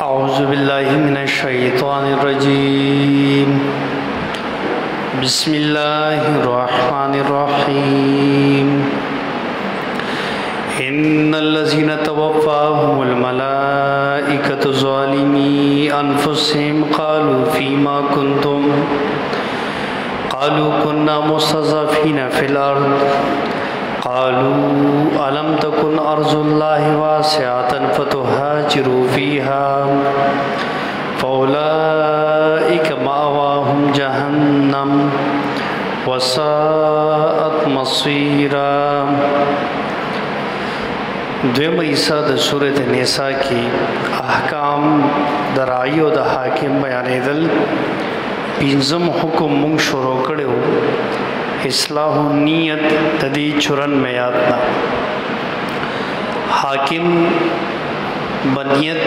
أعوذ بالله من الشيطان الرجيم. بسم الله الرحمن الرحيم. إن الذين توفاهم الملائكة ظالمي أنفسهم قالوا فيما كنتم قالوا كنا مستضعفين في الأرض قالوا ألم تكن أرض الله واسعة فتهاجروا فيها فأولئك مأواهم جهنم وساءت مصيرا. دویم حصہ د سورۃ النساء کې احکام د رای او د حاکم بیانېدل. پنځم حکم مونږ شروع کړو، اصلاح نیت د دې چورن میات نه. حاکم بنیت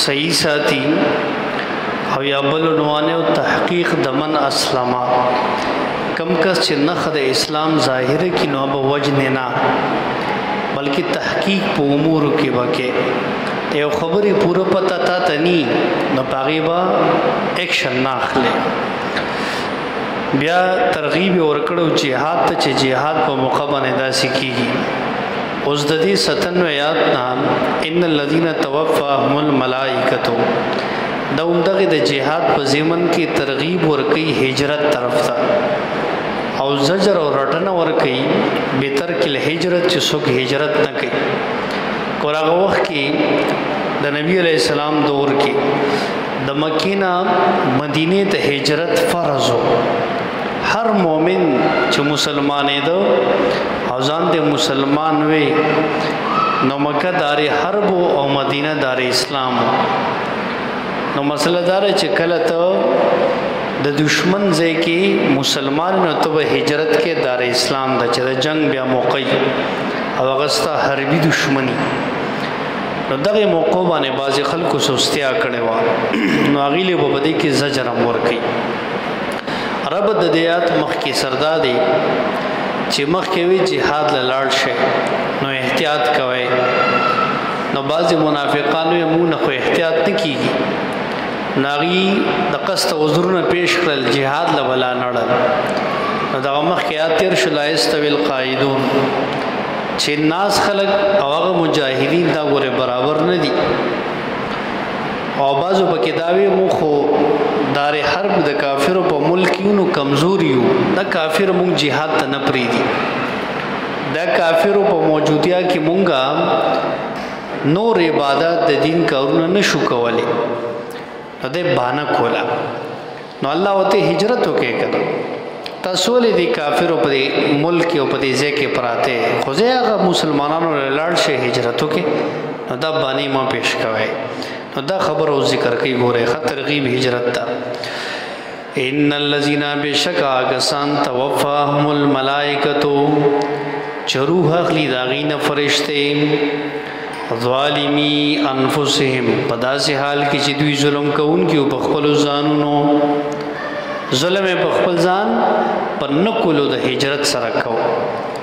صحیح ساتي او یا بل عنوان او تحقیق د من اسلمه، کم کس چې نخ د اسلام ظاهر کی نو به وجن نه، بلکې تحقیق په امور کې وکې. یو خبرې پوره پتا تا ته ني نو پاغي با اکشن نه اخلي. بیا ترغیب ورکړو جهاد ته، چې جهاد په موقع باندې داسې کیږي. اوس د دې ستن آیات نه ان الذين توفاهم الملائکه، دا همدغه د جهاد په زمن کې ترغیب ورکي هجرت طرف ته، او زجر او رټنه ورکي به ترک الهجرت، چې څوک هجرت نه کوي. کوراغه وخت کې د نبی علی السلام دور کې د مکینه مدینه ته هجرت فرض و. هر مؤمن چې مسلمانې ده او ځان دې مسلمان وي، نو مکه دار حرب او مدینه دار اسلام. نو مسله دار چې کله ته د دشمن ځای کې مسلمان نو ته به هجرت کې دار اسلام ده، چې د جنگ بیا موقع او هغه ستا حربي دشمنی. نو دغه موقع باندې بعضې خلکو سستیا کړې وه، نو هغې له به په دې کې زجر هم ورکوي. رب د دې آیات مخکې سردا دی چې مخکې وي جهاد له لاړ شئ نو احتیاط کوئ. نو بعضې منافقانو یې مونږ نه خو احتیاط نه کېږي، ناغي د قصد عذرونه پیش کړل، جهاد له ولا نړل. نو دغه مخکې آیات تېر شو، لا یستوي القاعدون، چې ناس خلک او هغه مجاهدین دا ګوره برابر نه دي. او بعضو پکې دا وي مونږ خو دار حرب د کافرو په ملک یو نو کمزوري یو، دا کافر مونږ جهاد ته نه پرېږدي، دا کافرو په موجودیا کې مونږه نور عبادت د دین کارونه نشو کولی، نو دی بهانه کوله. نو الله ورته هجرت وکړي که نه، تاسو ولې دې کافرو په دې ملک او په دې ځای کې پراته، خو ځای هغه مسلمانانو له لاړ شئ هجرت وکړي، نو دا بهانې مه پیش کوئ. نو دا خبر او ذکر کوي ګوره ښه ترغیب هجرت ته. ان الذين بشکا کسان توفاهم الملائکه، چې روح اخلي د هغې نه فرشتې، ظالمی انفسهم، په داسې حال کې چې دوی ظلم کوونکي وو په خپلو ځانونو، ظلم یې په خپل ځان په نه کولو د هجرت سره کو،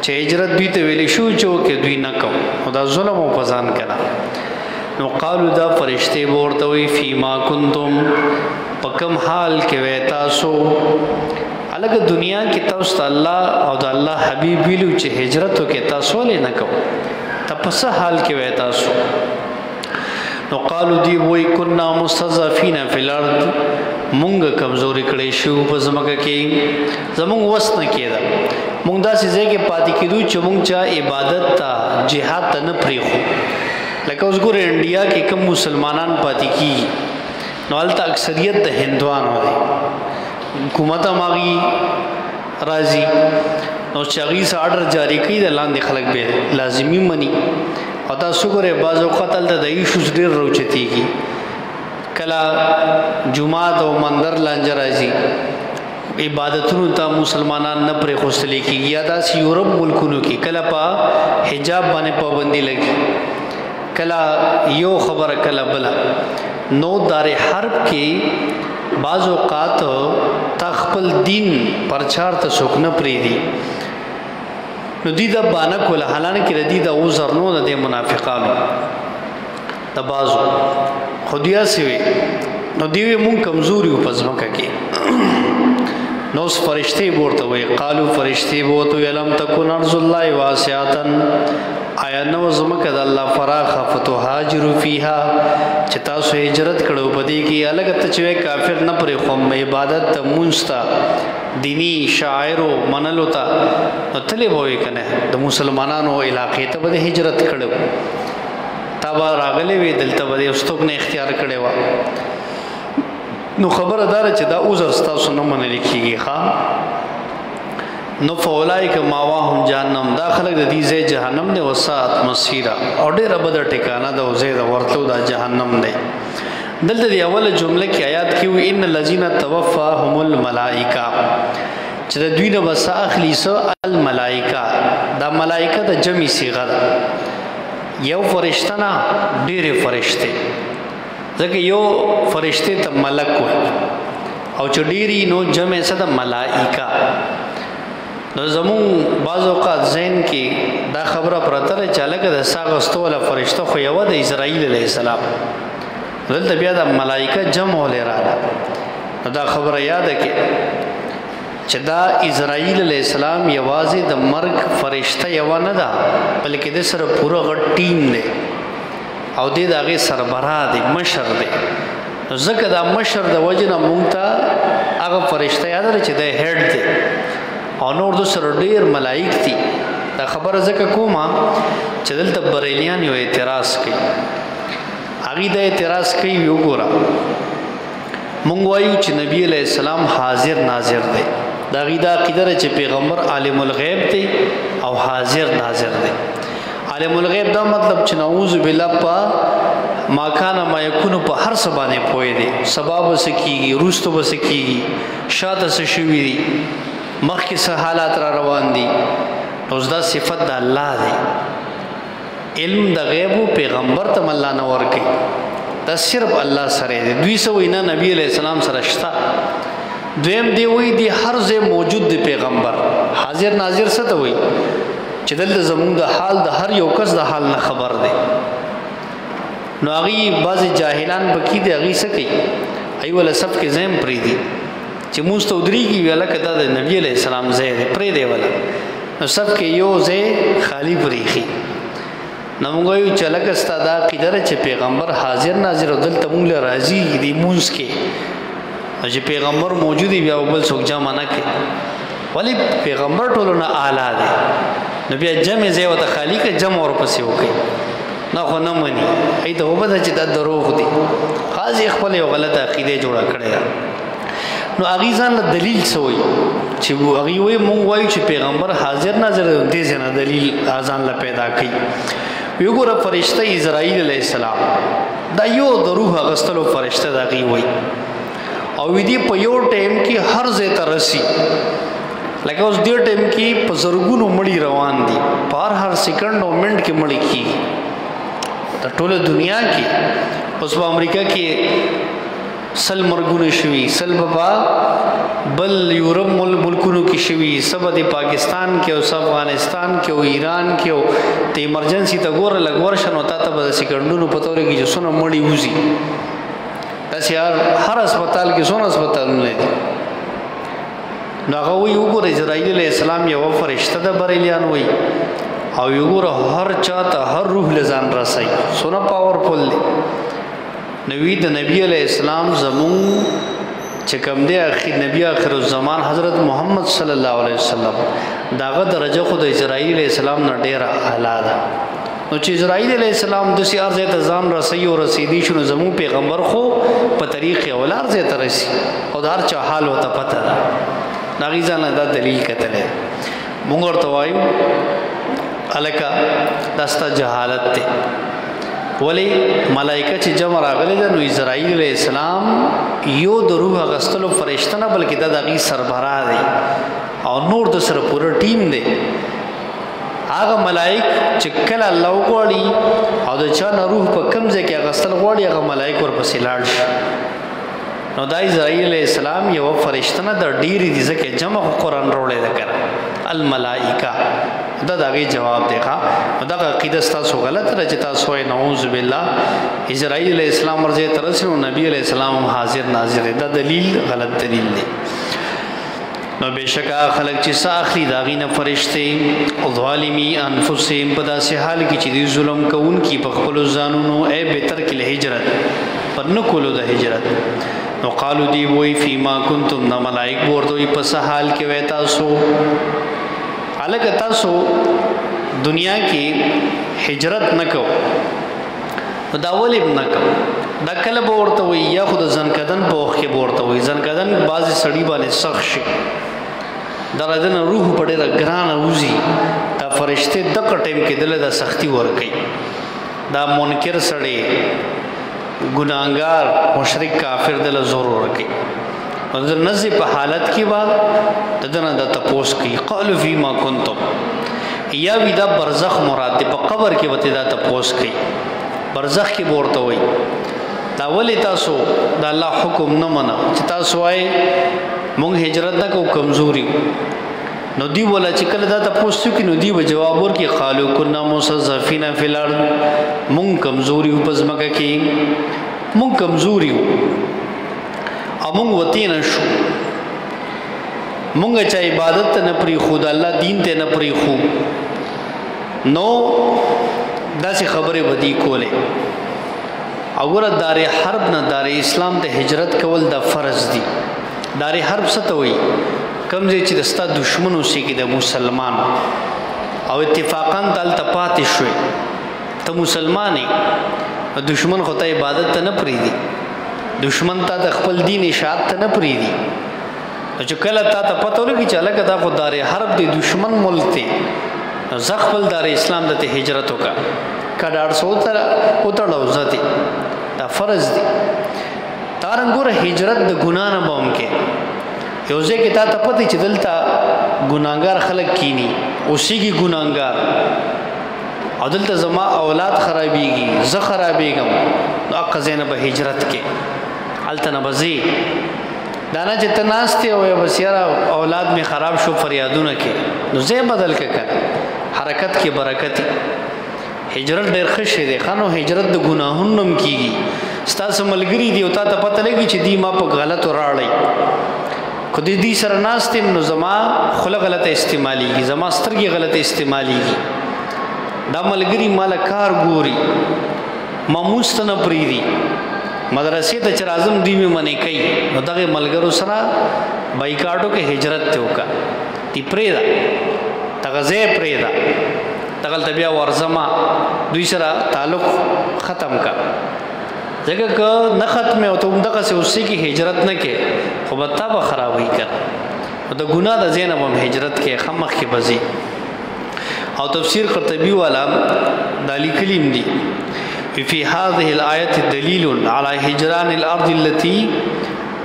چې هجرت دوی ته ویلی شو چې وکړي دوی نه کو، نو دا ظلم و په ځان که نه. نو قالو دا فرشتې به ورته وایي فیما کنتم، په کوم حال کې وی تاسو. هلکه دنیا کې تاسو ته الله او د الله حبیب ویلو چې هجرت وکړئ، تاسو ولې نه کوو، ته په څه حال کې وی تاسو؟ نو قالو دی وای کنا مستضعفین فی الارض، مونږ کمزوري کړی شو په ځمکه کې، زمونږ وس نه کېده، مونږ داسې ځای کې پاتې کېدو چې مونږ چا عبادت ته جهاد ته نه پرېښو. لکه اوس ګوره انډیا کې کوم مسلمانان پاتې کیږي، نو هلته اکثریت د هندوانو دی، حکومت هم هغوی راځي، نو چې هغوی څه آرډر جاري کوي د لاندې خلک به لازمي مني. او تاسو ګورئ بعض اوقات هلته د ایشوز ډېر راوچتېږي، کله جومات او مندر لانجه راځي، عبادتونو ته مسلمانان نه پرېښوستل کېږي، یا داسې یورپ ملکونو کې کله په حجاب باندې پابندي لګي، کله یو خبره کله بله. نو دار حرب کې بعض اوقات تا خپل دین پرچار ته څوک نه پرېږدي، نو دوی دا بانه کوله، حالانکه د دوی دا عذر نو د دې منافقانو. د بازو خودیا سوي نو دیوی مون کمزوري په ځمکه کې. نو اس فرشتي ورته وی، قالو فرشتي ورته لم تکن ارض الله واسعه، آیا نو زمکه د الله فراخه، فتوهاجروا فیها، چې تاسو هجرت کړو په دې کې. الګ ته چې کافر نه پرې خوم عبادت ته مونستا دینی شاعرو منلو ته نو تلې بوي کنه د مسلمانانو علاقې ته به هجرت کړو، تا به راغلې وي دلته به استوګ نه اختیار کړي وا. نو خبره دار چې دا عذر ستاسو نه منل کیږي. ښا نو فولائک ماواهم جهنم، دا خلک د دې ځای جهنم دی، وسات مسیرا، او ډېر بد ټکانه ده او ځای د ورتلو دا جهنم دی. دلته دی اوله جمله کې آیات کې وی ان الذين توفاهم الملائکه، چې د دوی نه بس اخلي سو الملائکه، دا ملائکه د جمع صيغه ده، یو فرشتہ نه ډېرې فرشته، ځکه یو فرشته ته ملک وي او چې ډېری نو جمع څه د ملائکه. نو زمون بعض اوقات ذهن کې دا خبره پرته ده چې لکه د ساغستو ولا فرشته خو یو د اسرائیل علیه السلام، دلته بیا د ملائکه جمع ولې رااله. نو دا خبره یاد کې چې دا اسرائیل علیه السلام یوازې د مرګ فرشته یو نه ده، بلکې د سره پوره غټ ټیم دی او دې د هغې سربراه دی، مشر دی. نو ځکه دا مشر د وجې نه مونږ ته هغه فرشته یاد ده چې دی هډ دی او نور د سره ډیر ملائک دي. دا خبره ځکه کومه چې دلته بریلیان یو اعتراض کوي، هغوی دا اعتراض کوي وګوره مونږ وایو چې نبی علیہ السلام حاضر ناظر دی، دا هغوی دا عقیده ده چې پیغمبر عالم الغیب دی او حاضر ناظر دی. عالم الغیب دا مطلب چې نعوذ بالله په ما کان ما یکون په هر څه باندې پوه دی، سبا به څه کیږي، وروسته به څه کیږي، شاته څه شوي دي، مخکې څه حالات را روان دي. اوس دا صفت د الله دی، علم د غیب پیغمبر ته الله نه ورکوي، دا صرف الله سره دی. دوی څه وایي؟ نه، نبی علیہ السلام سره شته. دویم دی وایي دی هر ځای موجود دی پیغمبر. حاضر ناظر څه ته وایي؟ چې دلته زمونږ د حال د هر یو کس د حال نه خبر دی. نو هغوی بعضې جاهلان پکې دي، هغوی څه کوي؟ هغوی وله صف کې ځای هم پرېږدي چې مونځ ته ودرېږي، وي هلکه دا د نبي علیه السلام ځای دی، پرېږدی وله. نو صف کې یو ځای خالي پرېښي. نو موږ وایو چې هلکه ستا دا عقیده ده چې پیغمبر حاضر ناظر او دلته مونږ له راځي دې مونځ کې، نو چې پیغمبر موجود وي بیا بل څوک جمع نه کوي، ولې پیغمبر ټولو نه اعلی دی، نو بیا جمع ځای ورته خالي که جمع ورپسې وکړي. نه خو نه مني، ای ته وبده چې دا دروغ دي، قاضي خپل یو غلطه عقیده جوړه کړې ده. نو هغوی ځان له دلیل څه وایي؟ چې هغوی وایي مونږ وایو چې پیغمبر حاضر ناظر دی، دې ځای نه دلیل ځان له پیدا کوي. وګوره فرشته اسرائیل علیه السلام دا یو د روح اخیستلو فرشته ده، هغوی وایي او دې په یو ټایم کې هر ځای ته رسي. لکه اوس دې ټایم کې په زرګونو مړي روان دي، په هر هر سیکنډ او منټ کې مړي کیږي د ټوله دنیا کې. اوس په امریکا کې 100 مرګونه شوي، 100 به بل یورپ ملکونو کې شوي، سبا د پاکستان کې او سب افغانستان کې او ایران کې او ته ایمرجنسي ته ګوره لږ ورشه نو تا ته به د سیکنډونو په تور کې چې څونه مړي وځي. داسې هر هسپتال کې څونه هسپتالونه دي. نو هغه وایي وګوره اسرائیل علیه السلام یوه فرشته ده، بریلیان وایي، او وګوره هر چا ته هر روح له ځان رسوي، څونه پاورفل دی. نوی د نبی علیہ السلام زمون چې کوم دی اخر نبی اخر الزمان حضرت محمد صلی الله علیه وسلم داغه درجه خو د اسرائیل علیہ السلام نه ډیره اعلی ده. نو چې اسرائیل علیہ السلام د سی ارزه ته ځان رسي او رسیدي شنو، زمون پیغمبر خو په طریق اولار ځای ته رسی او د هر چا حال وته پته ده. ناغي ځان دا دلیل کتل مونږ ورته وایو الکه دا ستا جهالت دی. ولی ملائکه چې جمع راغلي ده نو اسرائیل علیہ السلام یو د روح اخیستلو فرشته نه، بلکې دا د هغوی سربراه دی او نور د سره پوره ټیم دی. هغه ملائک چې کله الله وغواړي او د چا نه روح په کوم ځای کې اخیستل غواړي، هغه ملائک ورپسې لاړ شي. نو دا اسرائیل علیہ السلام یو فرشته نه د ډېرې دي، ځکه جمع خو قرآن راوړی ده که نه، الملائکه. دا دغه جواب دی ښا. دا عقیده تاسو غلط را چې تاسو یې نعوذ بالله اسرائیل علیہ السلام ورځه ترسل نبی علیہ السلام حاضر ناظر، دا دلیل غلط دلیل دی. نو بشکا خلق چې ساخلی داغی نه فرشته او ظالمی انفسهم په داسې حال کې چې دی ظلم کوونکی په خپل ځانونو، ای به ترک له هجرت پر نه کولو د هجرت. نو قالو دی وای فیما کنتم، نه ملائک ورته وی په حال کې وای تاسو، الګ تاسو دنیا کې هجرت نکو، دا ولې نکو؟ دا کله به ورته وي، یا خو د ځنکدن په وخت کې به ورته وي. ځنکدن بعضې سړي باندې سخت شي، دغه دنه روح په ډېره ګرانه وځي، دا فرشتې دغه ټایم کې دله دا سختی ورکوي. دا منکر سړی، ګناهګار، مشرک، کافر دله زور ورکوي. او د نزع په حالت کې به د دنه د تپوس کوي، قالو فیما کنتم، یا وی دا برزخ مراد دی، په قبر کې به دا تپوس کوي، برزخ کې به ورته وایي دا ولې تاسو د الله حکم نه منه چې تاسو وایي مونږ هجرت نه کوو، کمزوري. نو دی ولا چې کله دا تپوس وکړي نو دی به جواب ورکړي قالو کنا مستضعفین فی الارض، مونږ کمزوري په ځمکه کې، مونږ کمزوري او مونږ وتی نه شو، مونږ چې عبادت ته نه پریښو، د الله دین ته نه پریښو. نو داسې خبرې به دی کولې. او ګوره دار حرب نه دار اسلام ته هجرت کول دا فرض دی. دار حرب څه ته وایي؟ کوم ځای چې د ستا دشمن اوسېږي د مسلمان، او اتفاقا ته هلته پاتې شوې، ته مسلمان یې، دشمن خو ته عبادت ته نه پرېږدي، دشمن ته د خپل دین اشاعت ته نه پرېږدي. نو چې کله تا ته پته ولګي چې هلکه دا خو دار حرب دی، دشمن ملک دی، نو زه خپل دار اسلام ته هجرت وکړه، که ډاډ سو وتړه او زه دی، دا فرض دی. تارنګ ګوره هجرت د ګناه نه به هم کې، یو ځای کې تا ته پته چې دلته ګناهګار خلک کینی، اوسېږي ګناهګار، او دلته زما اولاد خرابېږي، زه خرابېږم، نو هغه ځای نه به هجرت کې، هلته نه به ځې. دا نه چې ته ناست یې او بس یاره اولاد مې خراب شو فریادونه کې، نو ځای بدل که کنه، حرکت کې برکت. هجرت ډېر ښه شی دی ښه. نو هجرت د ګناهونو هم کېږي. ستاسو ملګري دي او تا ته پته لګي چې دی ما په غلطو راړی، که د دې سره ناست یم نو زما خوله غلطه استعمالېږي، زما سترګې غلطه استعمالېږي، دا ملګري ماله کار ګوري، ما مونځ ته نه پرېږدي، مدرسې ته چې راځم دوی مې منع کوي، نو دغه ملګرو سره بایکاټ وکړه، هجرت ته وکړه، تی پرېږده، دغه ځای پرېږده، دغلته بیا ورځمه، دوی سره تعلق ختم کا. ځکه که نه ختمې او ته هم دغسې اوسېږي هجرت نه کې، خو به تا به خرابوي که نه. د ګناه د ځای نه به هم هجرت کې، ښه مخکې به ځې. او تفسیر قرطبي والا دا لیکلي هم دي، في هذه الآية دليل على هجران الأرض التي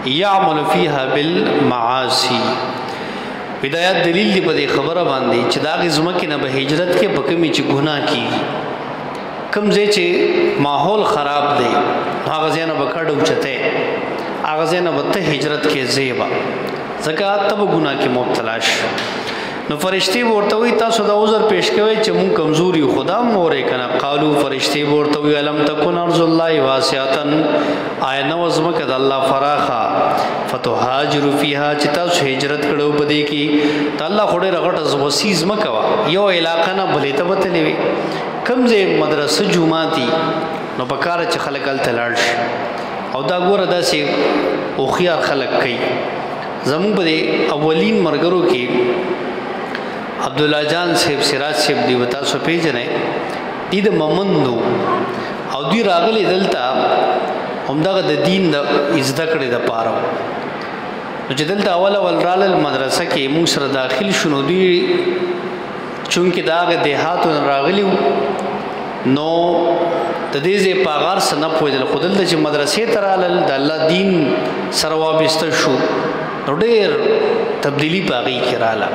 يعمل فيها بالمعاصي. بدايات دلیل دی په دې خبره باندې چې دا غي ځمکې نه به هجرت کې په کومې چې ګناه کیږي، کوم ځای چې ماحول خراب دی هغه ځای نه به کډه اوچته، هغه ځای نه به ته هجرت کې زیبا، ځکه ته به ګناه کې مبتلا شې. نو فرشتي ورته وی تاسو دا عذر پیش کوي چې مونږ کمزوري، خدا مورې کنه. قالو فرشتي ورته وی الم تکون ارض الله واسعه، آیا نو زمکه د الله فراخه، فتهاجر فیها، چې تاسو هجرت کړو په دې کې. ته الله خو ډېره غټه وسیع زمکه وه، یو علاقه نه بلې ته وتلې وي، کوم ځای مدرسه جوماتي نو په کار چې خلک هلته لاړ شي. او دا ګوره داسې هوښیار خلک کوي. زموږ په دې اولین مرګرو کې عبدالله جان صاحب، سراج صاحب دی، تاسو پیژنئ، دی د ممندو او دوی راغلي دلته همدغه د دین د زده کړې دپاره. نو چې دلته اول اول رالل مدرسه کې موږ سره داخل شو، نو دوی چونکې د هغه دیهاتو نه راغلي وو، نو د دې ځای په هغه هر څه نه پوهېدل، خو دلته چې مدرسې ته رالل د الله دین سره وابسته شو، نو ډېر تبدیلي په هغې کې راله،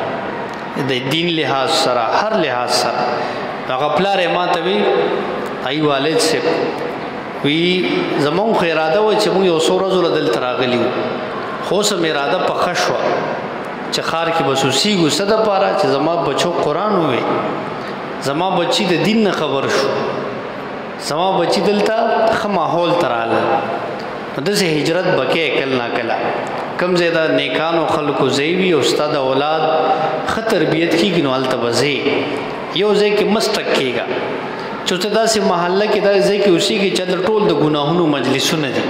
د دین لحاظ سره، هر لحاظ سره. هغه پلار یې ما ته وی، ای والد صاحب وی زمونږ خو اراده وه چې موږ یو څو ورځو له دلته راغلي وو، خو اوس هم اراده پخه شوه. چې خار کې بس اوسېږو، څه دپاره؟ چې زما بچو قرآن ووي، زما بچي د دین نه خبر شو، زما بچي دلته ښه ماحول ته راغلل. نو داسې هجرت به کوې کله نا کله. کوم ځای د نیکانو خلکو ځای وي او ستا د اولاد ښه تربیت کېږي، نو هلته به ځې. یو ځای کې مه سټک کېږه چې ته داسې محله کې، داسې ځای کې اوسېږي چې هلته ټول د ګناهونو مجلسونه دي،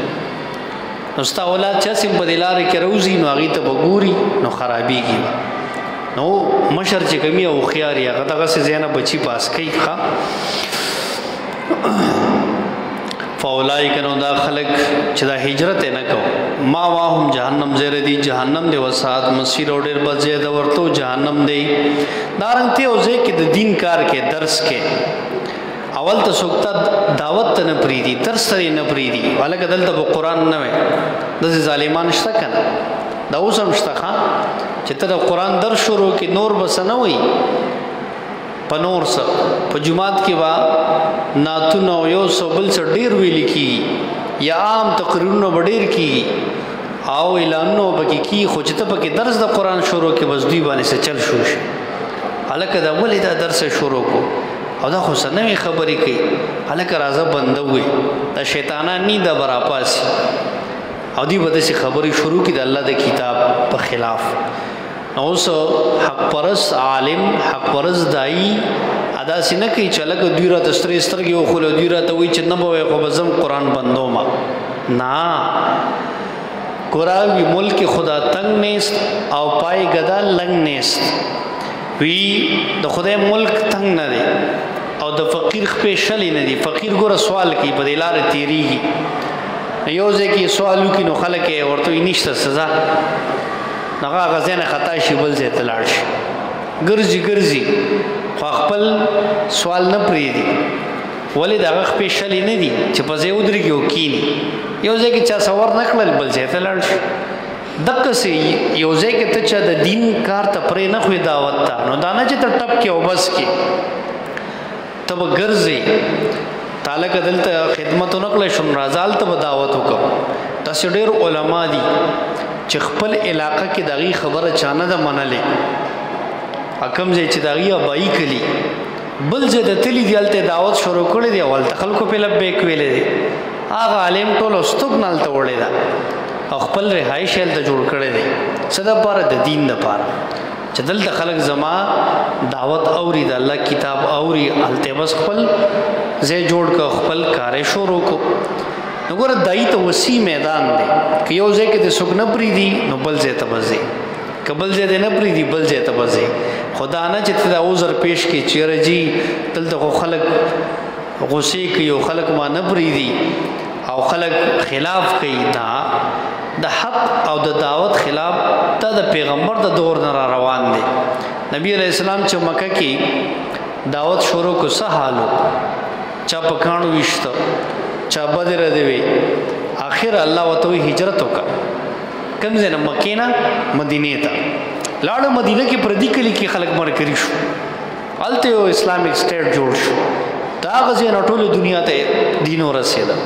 نو ستا اولاد چې هسې په دې لارې کې راوځي، نو هغې ته به ګوري، نو خرابېږي. نو مشر چې کمی او هوښیار یې، هغه دغسې ځای نه بچي پاس کوي. ښه، فاولائک، نو دا خلق چې دا هجرت نه کو، ما واهم جهنم، زیر دی جهنم دی، وسات مسیر، او ډیر بد زید ورته جهنم دی. دارنګ ته او ځای کې د دین کار کې، درس کې، اول ته سوکتا دعوت ته نه پریدي، درس ته نه پریدي، ولکه دلته په قران نه وي. د ظالمان شته کنه؟ دا اوس هم شته چې ته د قران درس شروع کې، نور بس نه وي په نور څه. په جماعت کې وا ناتونه او یو څه بل څه ډیر ویل کیږي، یا عام تقریرونه به ډیر کیږي او اعلانونه پکې کی، خو چې ته پکې درس د قران شروع کې، بس دوی باندې څه چل شو شي، هلکه دا ولې دا درس شروع کو او دا خو څه نوې خبرې کوي، هلکه راځه بنده وي. دا شیطانان نی دا براپاسي او دی به داسې خبرې شروع کړي د الله د کتاب په خلاف. نو اوس حق پرس عالم، حق پرس دای ادا سي نه کوي چې لکه دوی راته سترې سترګې وخول، دوی راته وایي چې نه به وای، خو به زم قرآن بندو ما نه وی. ملک خدا تنگ نیست او پای ګدا لنګ نیست. وی د خدای ملک تنگ نه دی او د فقیر خپې شلې نه دی. فقیر ګوره سوال کوي، په دې لارې تیریږي، یو ځای کې سوال وکړي، نو خلک یې ورته وایي نشته سزا، هغه هغه ځای نه خطا شي، بل ځای ته لاړ شي، ګرځي ګرځي، خو خپل سوال نه پرېږدي. ولې؟ د هغه خپې شلې نه دي چې په ځای ودرېږي او کیني. یو ځای کې چا سوار نه کړل، بل ځای ته لاړ شي. دقسې یو ځای کې ته چا د دین کار ته پرې نه خوې، دعوت ته، نو دا نه چې ته ټپ کې او بس کې، ته به ګرځې. تاله که دلته خدمت ونه کړی شم، راځه هلته به دعوت وکړم. داسې ډېر علما دي چې خپل علاقه کې د هغوی خبره چا نه ده منلې، کوم ځای چې د هغوی ابایي کلي، بل ځای ته تللي دي، هلته دعوت شروع کړی دی او هلته خلکو پرې لبیک ویلی دی. هغه عالم ټول استوګنه هلته وړې ده او خپل رهایش یې هلته جوړ کړی دی. څه دپاره؟ د دین دپاره، چې دلته خلک زما دعوت اوري، د الله کتاب اوري. هلته بس خپل ځای جوړ کړ، خپل کار یې شروع کړو. نو ګوره، دای ته وسیع میدان دی. که یو ځای کې د څوک نه پرېږدي، نو بل ځای ته به ځې، که بل ځای دې نه پرېږدي، بل ځای ته به ځې. خو دا نه چې ته دا عذر پیش کړې چې یاره جي دلته خو خلک غصې کوي او خلک ما نه پرېږدي او خلک خلاف کوي. نه، د حق او د دعوت خلاف دا د پیغمبر د دور نه را روان دی. نبی علیہ السلام چې مکه کې دعوت شروع کو، څه حالو؟ چا په کاڼو ویشته، چا بدر دی وی. اخر الله وته هجرت وکا. کوم ځای نه؟ مکې نه مدینه ته لاړ. مدینه کې پردي کلی کې خلک مړ کړي شو، هلته یو اسلامیک سټیټ جوړ شو. دا غزې نه ټول دنیا ته دین ورسېده.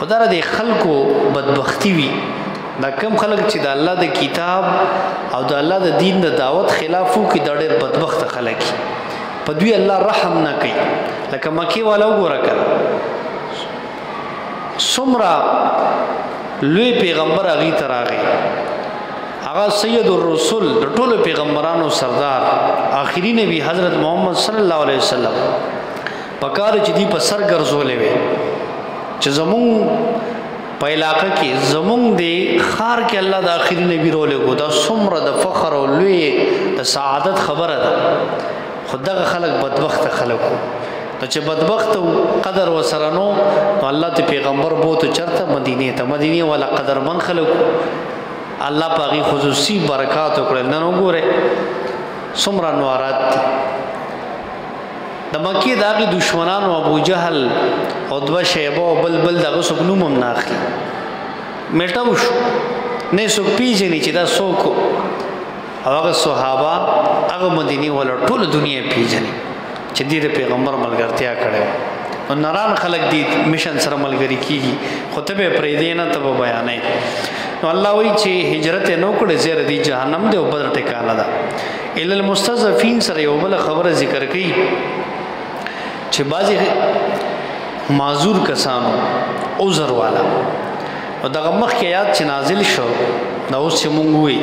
خدای را دې خلکو بدبختی وي، دا کم خلک چې د الله د کتاب او د الله د دین د دعوت خلاف وو کې، دا ډېر بدبخت خلک، په دوی الله رحم نه کوي. لکه مکی والا وګوره کړه، څومره لوی پیغمبر هغې ته راغی، هغه سید الرسل، د ټولو پیغمبرانو سردار، آخري نبی حضرت محمد صلی الله علیه وسلم. پکار چې دی په سر ګرځولې وي چې زمونږ په علاقه کې، زمونږ د خار کې الله د آخري نبی رولېږو، دا څومره د فخر او لوی د سعادت خبره ده. خو دغه خلک بدبخت خلک وو، نو چې بدبخت قدر وسره نو الله ته پیغمبر بوته چرته؟ مدینه ته. مدینه والا قدرمن خلک، الله پاغي خصوصي برکات وکړل. نن وګوره څومره انوارات دي. د مکې د هغې دشمنانو ابو جهل او دوه شیبه او بل بل، دغه څوک نوم هم نه اخلي، میټه شو، نه څوک پیژني چې دا څوک. او هغه صحابه، هغه مدینه والا ټول دنیا پیژني چې دې د پیغمبر ملګرتیا کړې. نو نران خلک دي مشن سره ملګری کیږي، خو ته به پرې دی نه، ته به بیانې. نو الله وایي چې هجرت نو کړي، زیر دی جهنم دی او بدر ټکانه ده. الا المستضعفین سره یو بل خبره ذکر کړي چې بعضی معذور کسانو عذر والا، نو دغه مخکې یاد چې نازل شو، دا اوس چې مونږ وی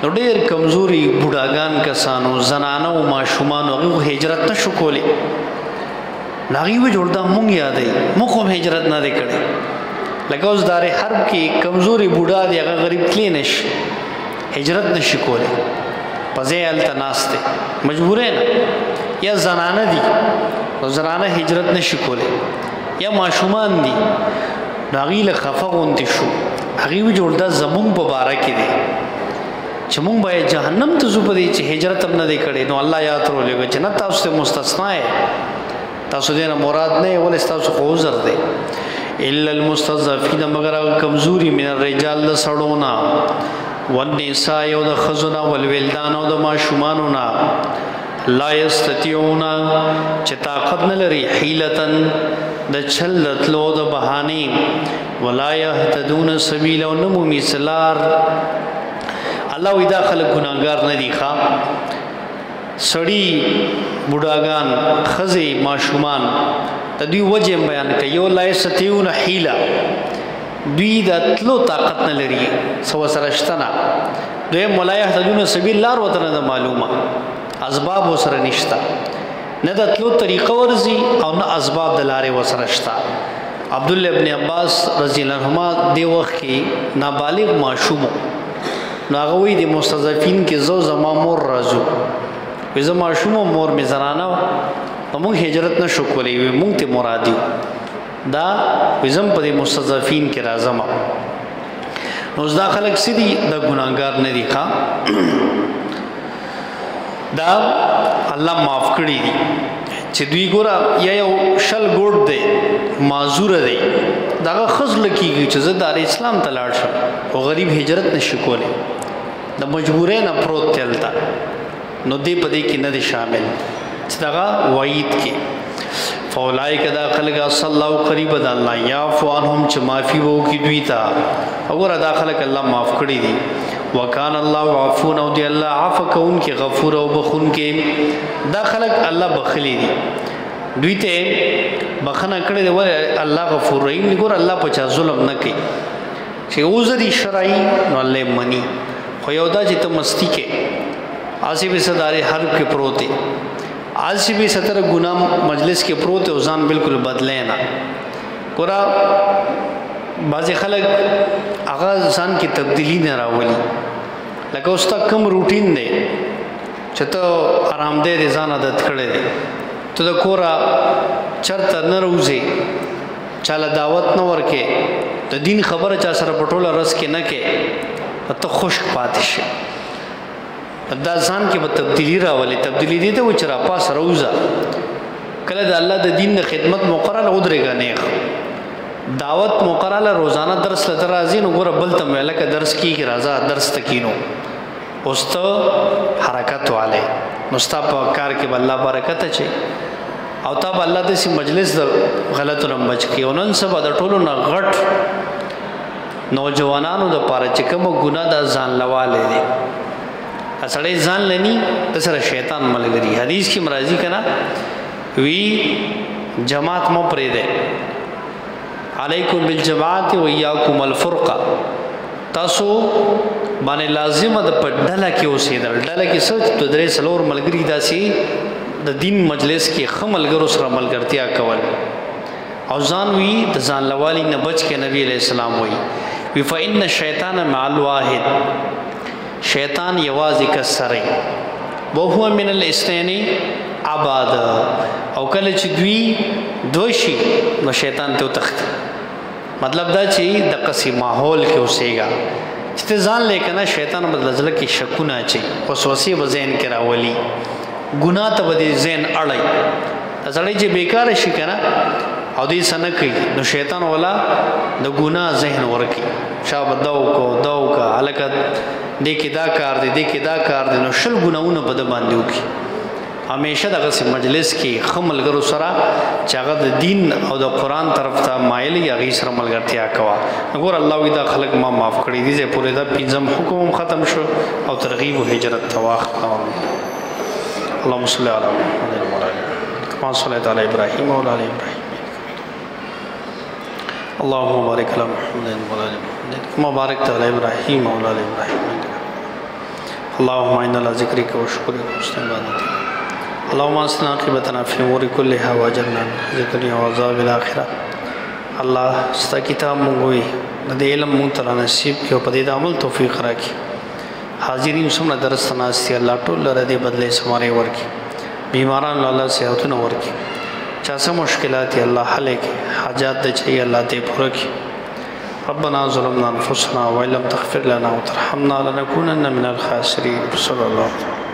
نو ډېر کمزوري بوډاګان کسانو، زنانه او ماشومان، هغه هجرت نشو کولی. هغوی وی جوړ دا مونږ یادې، مونږ هم هجرت نه دی کړی. لکه اوس دار حرب کې کمزوري بوډا دی، هغه غریب تلی نشي، هجرت نشي کولی، په ځای هلته ناست دی، مجبورې نه. یا زنانه دي، نو زنانه هجرت نشي کولی، یا ماشومان دي، نو هغوی له خفه غوندې شو. هغوی وی جوړ دا زمونږ په باره کې دی چې مونږ باید جهنم ته ځو په دې چې هجرت هم نه دی کړی. نو الله یاد رولېږه چې نه، تاسو ته مستثنا یې، تاسو دې نه مراد نه یې، ولې ستاسو خو عذر دی. الا المستضعفین، مگر هغه کمزوري، من الرجال د سړو نه، والنساء او د ښځو نه، والولدان او د ماشومانو نه، لا یستطيعون چې طاقت نه لري، حیلتن د چل د تلو د بهانې، ولا يهتدون سبیل او نه مومي سلار. الله وی دا خلک ګناهګار نه دي. ښا سړي، بوډاګان، ښځې، ماشومان، د دوی وجه بیان کوي. یو لا یستطيعون حیله، دوی د تلو طاقت نه لري، څه ورسره شته نه. دویم ولا يهتدون سبیل، لار ورته نه ده معلومه، اسباب ورسره نشته، نه د تلو طریقه ورځي او نه اسباب د لارې ورسره شته. عبد الله ابن عباس رضی الله عنهما دی وخت کې نابالغ ماشوم، نو هغه وایي د مستضعفین کې زه زما مور راځو، وی زه ماشوم، مور مې زنانه وه، نو موږ هجرت نه شو کولی، وی موږ ته مراد یو دا، وی زم په دې مستضعفین کې راځم. نو اوس دا خلک څه دي؟ دا ګناهګار نه دي. ښا دا الله معاف کړی دي چې دوی ګوره یا یو شل ګوډ دی، معذور دی، دغه خزل کیږي چې زه دار اسلام ته لاړ شم، او غریب هجرت نشي کولی، د مجبورۍ نه پروت دی هلته، نو دې په دې کې نه دی شامل چې دغه وعید کې. فاولائک دا خلق صلی الله قریب د الله یعفو عنهم چې معافي وو کی دوی ته. وګوره دا خلق الله معاف کړی دي. وکان الله عفو، او دی الله عفو کون کې، غفور او بخون کې. دا خلق الله بخلی دي، دوی ته بخنه کړی دی. ول الله غفور رحیم دی. ګور الله په چا ظلم نه کوي، چې عذر شرعي نو الله مني. خو یو دا چې ته مستی کې اسی به صدارې حرب کې پروت دی، آسی به ستر ګنا مجلس کې پروت او ځان بالکل بدلې نه. ګورا بعضې خلک هغه ځان کې تبدیلی نه راولي، لکه اوس تا کم روټین دی چې ته آرام دی، د ځان عادت کړی دی، ته د کوره چرته نه روځې، چاله دعوت نه ورکې، د دین خبره چا سره په ټوله ورځ کې نه کې، ته خشک پاتې شې. دا ځان کې به تبدیلی راولي. تبدیلی دې ته و چې راپاس روزه، کله د الله د دین د خدمت مقرره ودرېږه، نیغ دعوت مقرره، روزانه درس لته راځي، نو ګوره بل ته مې لکه درس کیږي، راځه درس ته کینو، اوس ته حرکت والے، نو ستا په کار کې به الله برکت اچي او تا به الله داسې مجلس د غلطو نه بچ کړي. او نن سبا د ټولو نه غټ نوجوانانو د پاره چې کومه ګناه ده، ځان لوالی دی. سړی ځان لنی د سره شیطان ملګری. حدیث کې مرাজি کنا وی جماعت مو پرې ده، علیکم بالجماعت و ایاکم الفرقه. تاسو باندې لازمه ده په ډله کې اوسېدل. ډله کې څه د درې څلور ملګري داسې د دین مجلس کې ښه ملګرو سره ملګرتیا کول، او ځان وی د ځان لوالي نه بچ کې. نبی علیہ السلام وی وی فإن الشیطان مع الواحد، شیطان یوازې کس سره، وهو من الاثنین عباد، او کله چې دوی دوشي نو شیطان ته تختی. مطلب دا چې د قصي ماحول کې اوسېګا چې ته ځان لیکنه، شیطان بدل ځل کې شکونه اچي، وسوسې به ذهن کې راولي، ګناه ته به دې ذهن اړي. سړی چې بیکاره شي کنه او دې سنه کوي، نو شیطان ولا د ګناه ذهن ورکی، شابه داو کو داو کا الکه دې کې دا کار دی، دې کې دا کار دی، نو شل ګناونه په د باندې وکي. همیشه دغه سي مجلس کې خملګرو سره چې هغه د دین او د قران طرف ته مایل یا غي سره ملګرتیا کوا. ګور الله وی دا خلق ما معاف کړی دي. زه پورې دا پنځم حکم هم ختم شو او ترغیب او هجرت تواخ. اللهم صل علی محمد وعلى آله كما صليت على ابراهيم وعلى ال ابراهيم. اللهم بارك على محمد وعلى ال محمد كما باركت على ابراهيم وعلى ال ابراهيم. اللهم انا على ذكرك وشكرك وحسن عبادتك. اللهم اصلح عاقبتنا في الامور كلها واجرنا من خزي الدنيا وعذاب الاخره. الله ستا کتاب مونږ وي د دې علم مونږ ته نصیب کړي او په دې د عمل توفیق راکړي. حاضرین څومره درس ته ناست دي، الله ټول لره دې بدلې سمارې ورکړي. بیماران له الله صحتونه ورکړي. چا څه مشکلات دي الله حل کړي. حاجات د چي الله دې پوره کړي. ربنا ظلمنا انفسنا وان لم تغفر لنا وترحمنا لنكونن من الخاسرين. صلى الله عليه وسلم.